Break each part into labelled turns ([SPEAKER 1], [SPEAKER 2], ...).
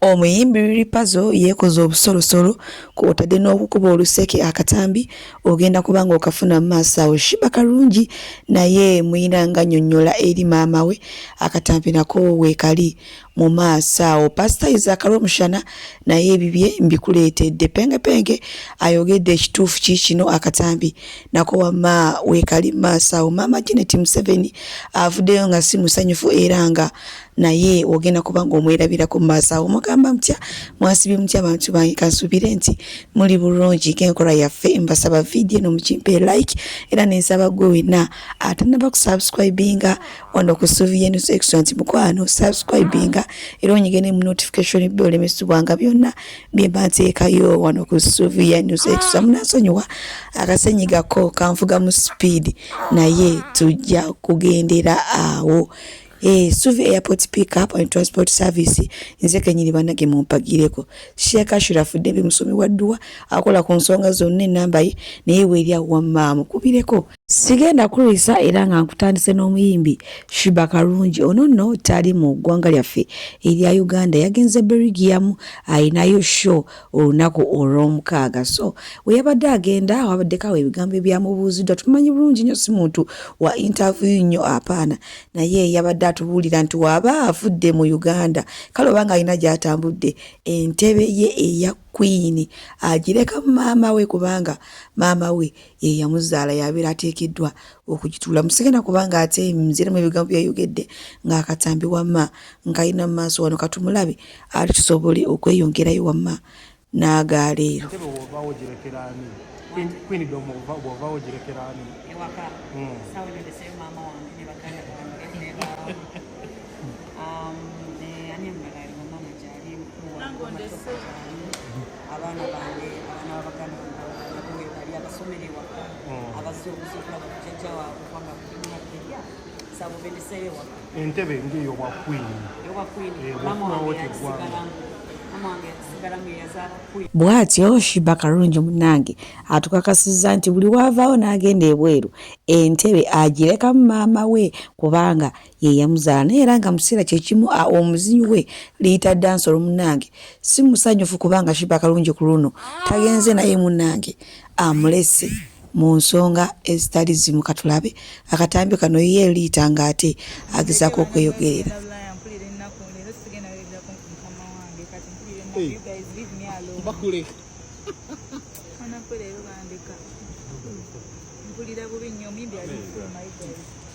[SPEAKER 1] Omuyimbi Lil Pazo yeekoze obusolosolo kw'otadde n'okukuba oluseke akatambi ogenda kuba ng'okafuna mu maaso awo. Sheebah Karungi naye muyina ng'annyonnyola eri maama we akatambi nako weekali mu maaso awo. Pasita Isaac Rwomushana naye ebibye mbikuleetedde. Penge Penge ayogedde ekituufu kiikino akatambi nako wamma weekali mu maaso awo. Maama Janet Museveni avuddeyo nga si musanyufu era nga naye ogenda kuba ng'omwerabirako mu maaso awo. Mugamba mutya, mwasibye mutya abantu bange? Kansuubire nti muli bulungi ng'enkola yaffe. Mbasaba vidiyo eno mukimpe like era nensaba gwe wenna atanaba kusubscribinga wano ku Sylvia News Extra nti mukwano subscribinga era onyige ne mu notification bell olemesebwanga byonna bye mba nteekayo wano ku Sylvia News Extra. Munansonyiwa akasenyigako kanvuga mu speed naye tujja kugendera awo. Suvi Airport Pickup and Transport Service nze kenyini bannange mumpagireko. Sheikh Ashraf Ddembe musomi wa dduwa akola ku nsonga zonna ennamba ye naye weeri awo wamma mukubireko. Sigenda kulwisa era nga nkutandise n'omuyimbi Sheebah Karungi. Ono nno tali mu ggwanga lyaffe erya Uganda, yagenze Belgium alinayo show olunaku olw'omukaaga. So we yabadde agenda wabaddeko awo ebigambo ebyamubuuziddwa. Tumanyi bulungi nnyo si muntu wa interview nnyo apaana, naye yabadde atubuulira nti waaba avudde mu Uganda kale obanga alina gy'atambudde entebe ye eya Queen agireka maama we kubanga maama we ye yamuzaala yabeera ateekeddwa okugituula. Musigenda kubanga ate nziremu ebigambo byayogedde ng'akatambi wamma nkalina mu maaso wano katumulabe ate tusobole okweyongerayo wamma n'agaleero.
[SPEAKER 2] Abaana bange, abaana b'abaganda bange nabo webali abasomera ewaka, abazze obuzi okulaba ku jjajja waabwe kubanga buli sabo bendeseeyo ewaka.
[SPEAKER 3] Entebe ng'ey'obwa Queen.
[SPEAKER 2] Ey'obwa Queen. Maama wange yagisigalamu. Maama wange yagisigalamu yeyazaala Queen.
[SPEAKER 1] Bw'atyo Sheebah Karungi munnange atukakasizza nti buli w'avaawo n'agenda ebweru entebe agirekamu maama we kubanga ye yamuzaala, naye era nga mu kiseera kye kimu omuzinyi we Liita Dancehall munnange si musanyufu kubanga Sheebah Karungi ku luno tagenze naye munnange amulese mu nsonga ezitali zimu. Katulabe akatambi kano ye Liita ng'ate agezaako okweyogerera.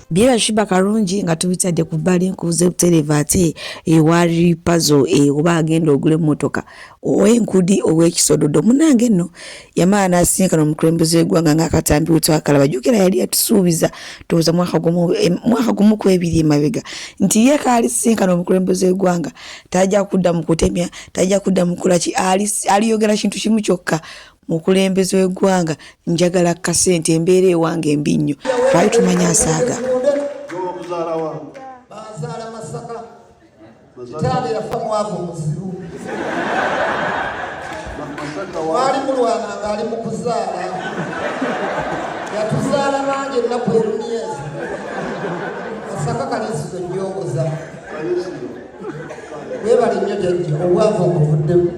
[SPEAKER 1] Byera Sheebah Karungi nga tubitadde ku bbali nkubuze butereevu ate ewa Lil Pazo oba agenda ogula emmotoka ow'enkudi ow'ekisododo. Munnange nno yamala n'asisinkana omukulembeze w'eggwanga ng'akatambi we twakalaba. Jjukira yali yatusuubiza ndowooza mwaka gumu ku ebiri emabega nti ye kaalisisinkana omukulembeze w'eggwanga tajja kudda mu kutemya, tajja kudda mu kukola ki, aliyogera kintu kimu kyokka. Mukulembeze w'eggwanga njagala kasente, embeera ewange embi nnyo. Twali tumanya asaaga.
[SPEAKER 4] Banzaala Masaka. Kitange yafa mwavu muzibu. Twali mulwana ng'ali mu kuzaala. Yatuzaala bangi ennaku erumyezi. Masaka Kaliisizo nnyogoza. Weebale nnyo jjajja obwavu obuvuddemu.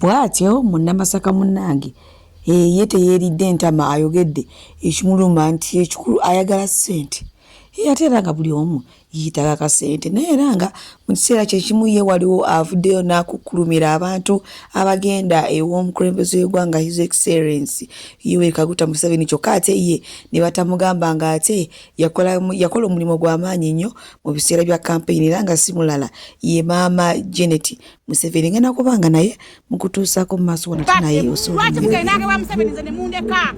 [SPEAKER 1] Bw'atyo munnamasaka munnange ye teyeeridde ntama ayogedde ekimuluma nti ekikulu ayagala ssente. Ate era nga buli omu yeetaaga akasente naye era nga mu kiseera kye kimu ye waliwo avuddeyo n'akukkulumira abantu abagenda ew'omukulembeze w'eggwanga His Excellency Yoweri Kaguta Museveni kyokka ate ye ne batamugamba ng'ate yakola omulimu gw'amaanyi nnyo mu biseera bya kampeyini era nga si mulala ye maama Janet Museveni. Ngenda kuba nga naye mukutuusaako mu maaso wano naye osobola.
[SPEAKER 5] Lwaki mugenda nange wa Museveni nze ne mundeka?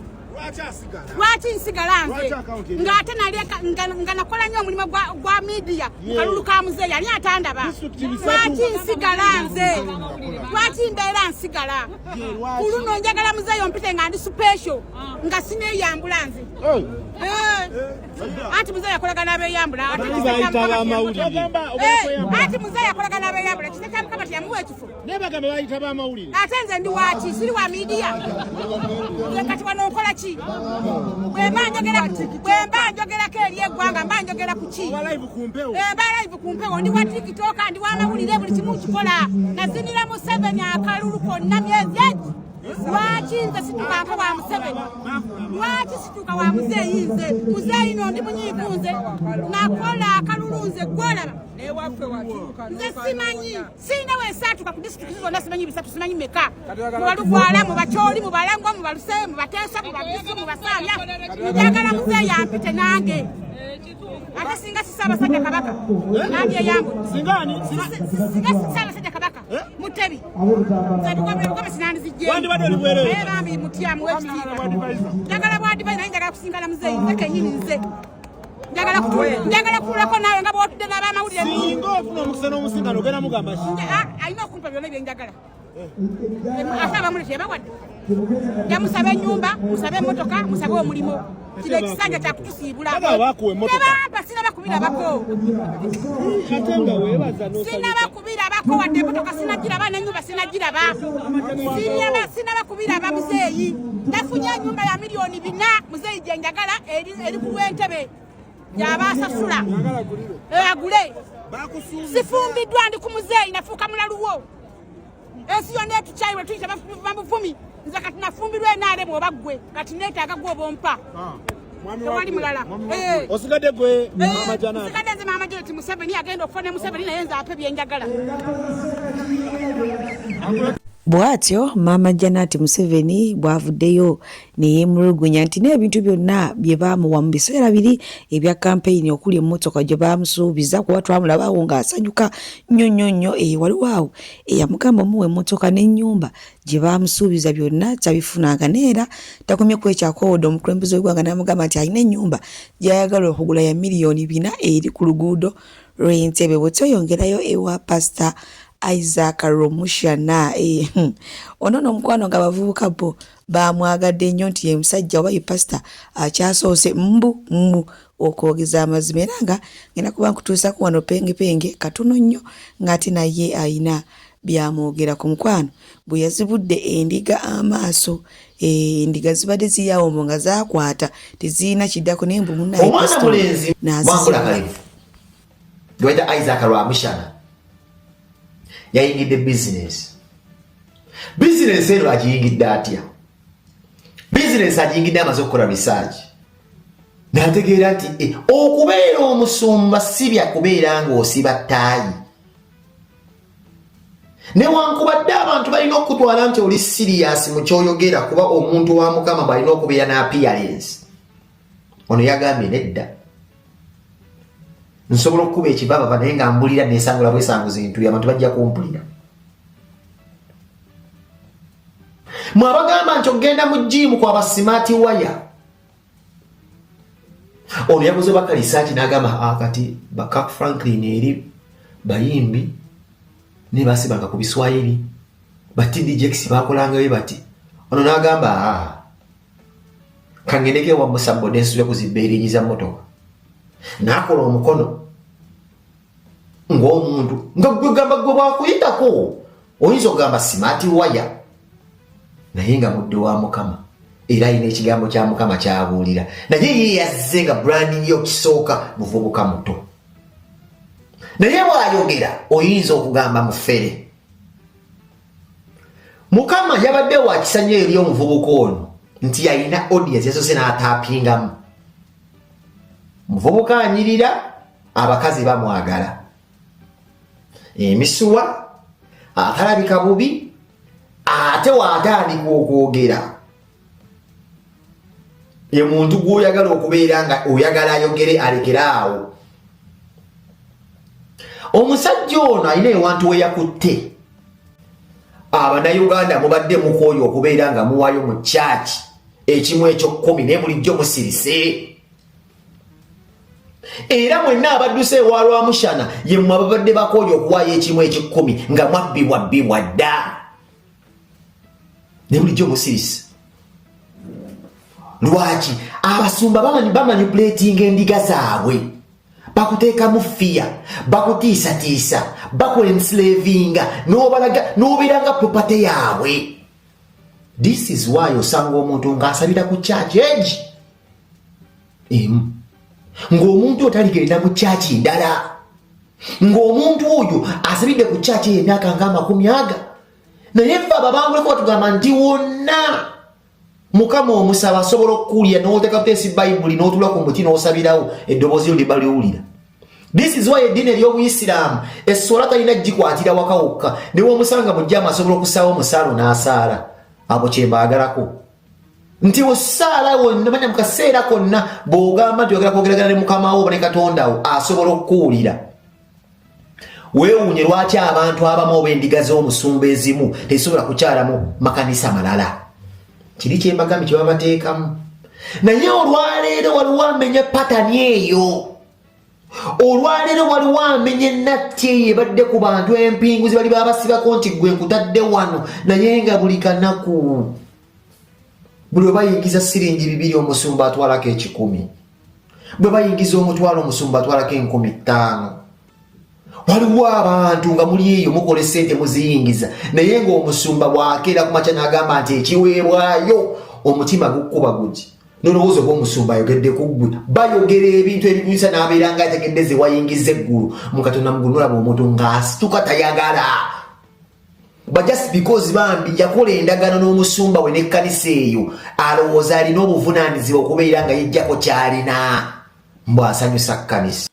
[SPEAKER 5] Lwaki nsigala nze ng'ate nga nakola nnyo omulimu gwa midiya mu kalulu ka muzeeyi ani atandaba? Lwaki nsigala nze? Lwaki mbeera nsigala? Ku luno njagala muzeeyi ompite nga ndi special nga sineeyambula nze. Anti muzeeyi akolagana n'abeeyambula. Anti muzeeyi akolagana n'abeeyambula. Kisa kya Mukama teyamuwa ekifo.
[SPEAKER 3] Naye bagamba bayita b'amawulire.
[SPEAKER 5] Ate nze ndi waaki? Siri wa midiya. Nze kati wano nkola ki? Bwemba njogerako eri eggwanga, mba njogera ku ki? Mba live ku mpewo, ndi wa TikTok, ndi wa mawulire, buli kimu nkikola. Nazinira Museveni akalulu konna myezi egi. Lwaki nze situkanko wa Museveni? Lwaki situka wa muzeeyi? Nze muzeeyi no ndi munyiivu. Nze nakola akalulu, nze gwolaba nze simanyi, sirina wensaatuka ku disitulikiti zonna, simanyi bisatu, simanyi meka, mubalugwala, mubakyoli, mubalangwa, mubaluse, mubateesa, mubabisu, mubasamya. Njagala muzeeyi ampite nange. Ate singa si Ssaabasajja Kabaka nandyeyambudde, singa si Ssaabasajja Kabaka Mutebi, nze sinandizijjenaye bambi mutyamu wekitiibwa. Njagala bwadivayi, naye njagala kusingana muzeeyi nze kenyini. Nze njagala kutuulako naawe nga bwotudde n'abamawulire.
[SPEAKER 6] Singa ofuna omukisa n'omusingano, ogenda mugamba ki?
[SPEAKER 5] Alina okumpa byonna byenjagala. Ate abamule tebawadde. Jamusabe ennyumba, musabe emmotoka, musabe omulimu. Kino ekisanja kyakutusiibula. Tebampa, sinaba kubirabako, sinaba kubirabako wadde emmotoka sinagiraba, n'ennyumba sinagiraba, sinaba kubiraba. Muzeeyi, nafunye ennyumba ya miliyoni 4, muzeeyi, gye njagala, eri ku lw'Entebe yaba asasula agule. Sifumbiddwa, ndi ku muzeeyi, nafuuka mulaluwo. Ensi yonna etukyayiwe, tuyita bamuvumi. Nze kati nafumbirwa enaale oba ggwe kati neetaaga gwe oba ompa, tewali mulala.
[SPEAKER 6] Osigadde gwe, Mama Janat.
[SPEAKER 5] Nsigadde nze Mama Janet. Museveni agenda okufa ne Museveni, naye nze ape byenjagala.
[SPEAKER 1] Bw'atyo Maama Janat Museveni bw'avuddeyo ne yeemulugunya nti n'ebintu byonna bye baamuwa mu biseera biri ebya kampeyini, okuli emmotoka gye baamusuubiza, kuba twamulabawo ng'asanyuka nnyo nnyo nnyo. Waliwo awo eyamugamba omuwa emmotoka n'ennyumba gye baamusuubiza, byonna tabifunanga. Neera takomye ku ekyo, akoowodde omukulembeze w'eggwanga n'amugamba nti alina ennyumba gy'ayagala okugula ya miliyoni 4 eri ku luguudo lw'Entebe. Bwe tweyongerayo ewa Pasita Isaac Rwomushana, ono n'omukwano nga abavubuka bo bamwagadde nnyo nti ye musajja oba ye pasita akyasoose mbu mbu okwogeza amazima. Era nga ngenda kuba nkutuusako wano pengepenge katono nnyo ng'ate naye ayina byamwogera ku mukwano bwe yazibudde endiga amaaso. Endiga zibadde ziri awo mbu nga zakwata tezirina kiddako, naye mbu munnaye
[SPEAKER 7] Omwana
[SPEAKER 1] pasita
[SPEAKER 7] mulenzi
[SPEAKER 1] n'azizibula.
[SPEAKER 7] Mwankula Kalevu gwebayita Isaac Rwamushana yayingidde bizinesi. Bizinesi eno agiyingidde atya? Bizinesi agiyingidde amaze okukola research n'ategeera nti okubeera omusumba si bya kubeera ng'osiba ttaayi, newankubadde abantu balina okutwala nti oli serious mu kyoyogera, kuba omuntu wa Mukama bw'alina okubeera n'appearance. Ono yagambye, "Nedda, nsobola okukuba ekibababa, naye nga mbulira nesangula bwesanguzi ntuyo, abantu bajja kumpulira." Mwe abagamba nti okugenda mu gym kwaba smart wire, ono yakoze baka research n'agamba, "Ah, kati ba Kirk Franklin eri bayimbi ne basibanga ku biswayiri, ba TD Jakes bakolangayo bati." Ono n'agamba, "Ah, kangendeko ewa Musa Bode nsule ku zibbeeringi za mmotoka." N'akola omukono ng'omuntu nga gwe gamba gwe bwakuyitako oyinza okugamba smart wire, naye nga mudde wa Mukama era alina ekigambo kya Mukama kyabuulira. Naye ye yazze nga branding yo kisooka muvubuka muto, naye bw'ayogera oyinza okugamba mufere. Mukama yabadde wakisa nnyo eri omuvubuka ono nti yalina audience yasoose n'ataapingamu. Muvubuka anyirira, abakazi bamwagala, emisuwa, atalabika bubi, ate waatandika okwogera ye muntu gw'oyagala okubeera nga oyagala ayogere alekere awo. Omusajja ono alina ewantu we yakutte. Abannayuganda mubadde mukooyo okubeera nga muwayo mu kyaki ekimu ekyokumi, naye bulijjo musirise. Era mwenna abadduse ewa Rwamushana, ye mmwe ababadde bakooye okuwaayo ekimu ekyekumi nga mwabbibwa bbibwa dda, naye bulijjo musirise. Lwaki abasumba bamanipulatinga endiga zaabwe? Bakuteekamu fear, bakutiisatiisa, bakuenslavinga, n'obalaga n'obeera nga property yaabwe. This is why osanga omuntu ng'asabira ku church egi emu, ng'omuntu otaligenda mu church ndala, ng'omuntu oyo asabidde ku church eyo emyaka nga 20 aga. Naye ffe ababanguleko batugamba nti wonna Mukama omusaba asobola okukuwulira, n'oteeka buteesi Bayibuli n'otuula ku muti n'osabirawo, eddoboozi lyo liba liwulira. This is why eddiini ery'Obuyisiraamu essola talina gikwatira waka wokka, newomusanga mu jjaamu asobola okusaawo omusaalo n'asaala. Abo kyembaagalako nti osaala wonna, manya mu kaseera konna bw'ogamba nti oyagala kwogeragana ne Mukama wo oba ne Katonda wo, asobola okukuwulira. Weewuunye lwaki abantu abamu oba endiga z'omusumba ezimu tezisobola kukyala mu makanisa malala. Kiri kyembagambye kye babateekamu. Naye olwaleero waliwo amenya patani eyo. Olwaleero waliwo amenya enatti eyo ebadde ku bantu, empingu zibali babasibako nti gwe nkutadde wano, naye nga buli kanaku buli we bayingiza siringi 2 omusumba atwalako 100, bwe bayingiza 1000 omusumba atwalako 5000. Waliwo abantu nga muli eyo mukola esente muziyingiza, naye ng'omusumba bw'akeera ku makya n'agamba nti ekiweebwayo, omutima gukkuba guti, nolowooza oba omusumba ayogedde ku ggwe. Bayogera ebintu ebigwisa n'abeera nga ategedde ze wayingiza eggulu mu Katonda mugulu. Nolaba omuntu ng'asituka tayagala, but just because bambi yakola endagaano n'omusumba we n'ekkanisa eyo, alowooza alina obuvunaanyizibwa okubeera nga yejjako kyalina mbw asanyusa kkanisa.